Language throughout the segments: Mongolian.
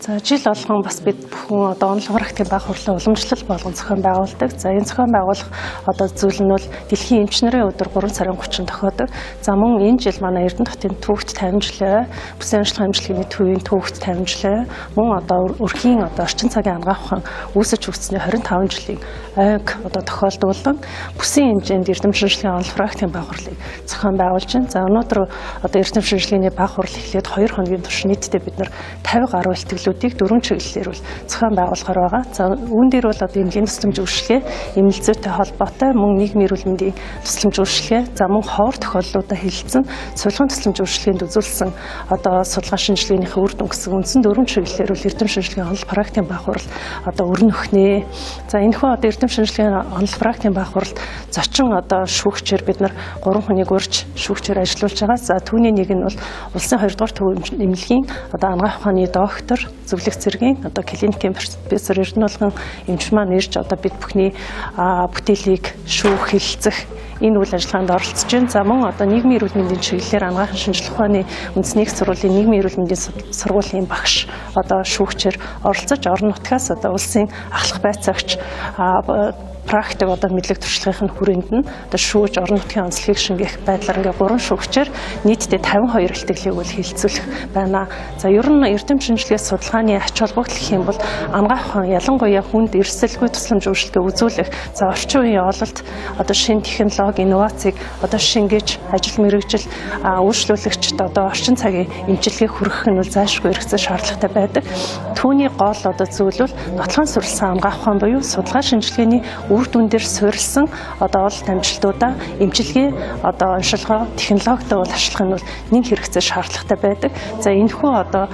За, жил болгон бас бид бүхэн одоо онол практикийн бага хурлын уламжлал болгон зохион байгуулдаг. За, энэ зохион байгуулах одоо зүйл нь бол дэлхийн эмч нарын өдөр 3 сарын 30-нд тохиодог. За, мөн энэ жил манай Эрдэнэ хотын түүхт 50 жилээ, бүсийн онцлог эмчилгээний төвийн түүхт 50 жилээ, мөн одоо өрхийн одоо орчин цагийн анагаах ухаан үүсэж үүссэний 25 жилийн ойг одоо тохиолдуулан бүсийн хэмжээнд эрдэм шинжилгээний онол практикийн бага хурлыг зохион байгуулж байна. За, өнөөдөр одоо эрдэм шинжилгээний бага хурл эхлээд 2 хоногийн турш нийтдээ бид нар 50 гаруй илтгэлүүдийг дөрвөн чиглэлээр бол зохион байгуулахаар байгаа. За, үүн дээр бол одоо эмнэлгийн тусламж үйлчилгээ, эмнэл зүйтэй холбоотой мөн нийгмийн эрүүл мэндийн тусламж үйлчилгээ, за мөн ховор тохиолдлуудаа хэлэлцэн сувилгын тусламж үйлчилгээнд үзүүлсэн одоо судалгаа шинжилгээнийхээ үр дүн гэсэн үндсэн дөрвөн чиглэлээр бол эрдэм шинжилгээний онол практикийн бага хурл одоо өрнөх нэ. За, энэхүү одоо эрдэм шинжилгээний онол практикийн бага хуралд зочин одоо шүүгчээр бид нар 3 хүнийг урьж шүүгчээр ажиллуулж байгаа. За, түүний нэг нь бол улсын 2 дугаар төв эмнэлгийн одоо анагаах ухааны доктор, зөвлөх цэргийн одоо клиникийн профессор Эрдэнэ эмч маань ирж одоо бид бүхний бүтээлийг шүүх, хэлэлцэх энэ үйл ажиллагаанд оролцож байна. За, мөн одоо нийгмийн эрүүл мэндийн чиглэлээр анагаахын шинжлэх ухааны үндэсний их сургуулийн нийгмийн эрүүл мэндийн сургуулийн багш одоо шүүгчээр оролцож, орон нутгаас одоо улсын ахлах байцаагч практик одоо мэдлэг туршлагын хүрээнд нь одоо шүүж орон нутгийн онцлогийг шингээх байдлаар ингээ гурван шүүгчээр нийтдээ 52 илтгэлийг бол хэлэлцүүлэх байна. За, ер нь эрдэм шинжилгээ судалгааны ач холбогдол гэх юм бол анагаах ухаан ялангуяа хүнд эрсдэлгүй тусламж үйлчилгээ үзүүлэх, за орчин үеийн ололт одоо шинэ технологи, инновацийг одоо шингээж ажил мэргэжил үйлчлүүлэгчид одоо орчин цагийн эмчилгээг хүргэх нь бол зайлшгүй хэрэгцээ шаардлагатай байдаг. Түүний гол одоо зүйл бол нотлохын суурилсан анагаах ухаан буюу судалгаа шинжилгээний үр дүн дээр суурилсан одоо ололт амжилтуудаа эмчилгээ одоо оншилгоо технологитой бол ашиглах нь бол нэг хэрэгцээ шаардлагатай байдаг. За, энэхүү одоо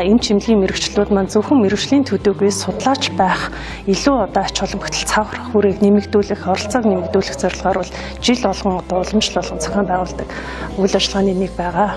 эмч эмнэлгийн мэргэжлүүд маань зөвхөн мэргэжлийн төдийгүй судлаач байх илүү одоо ач холбогдол цавх хүрээг нэмэгдүүлэх, оролцоог нэмэгдүүлэх зорилгоор бол жил болгон одоо уламжлал болгон зохион байгуулдаг үйл ажиллагааны нэг байгаа.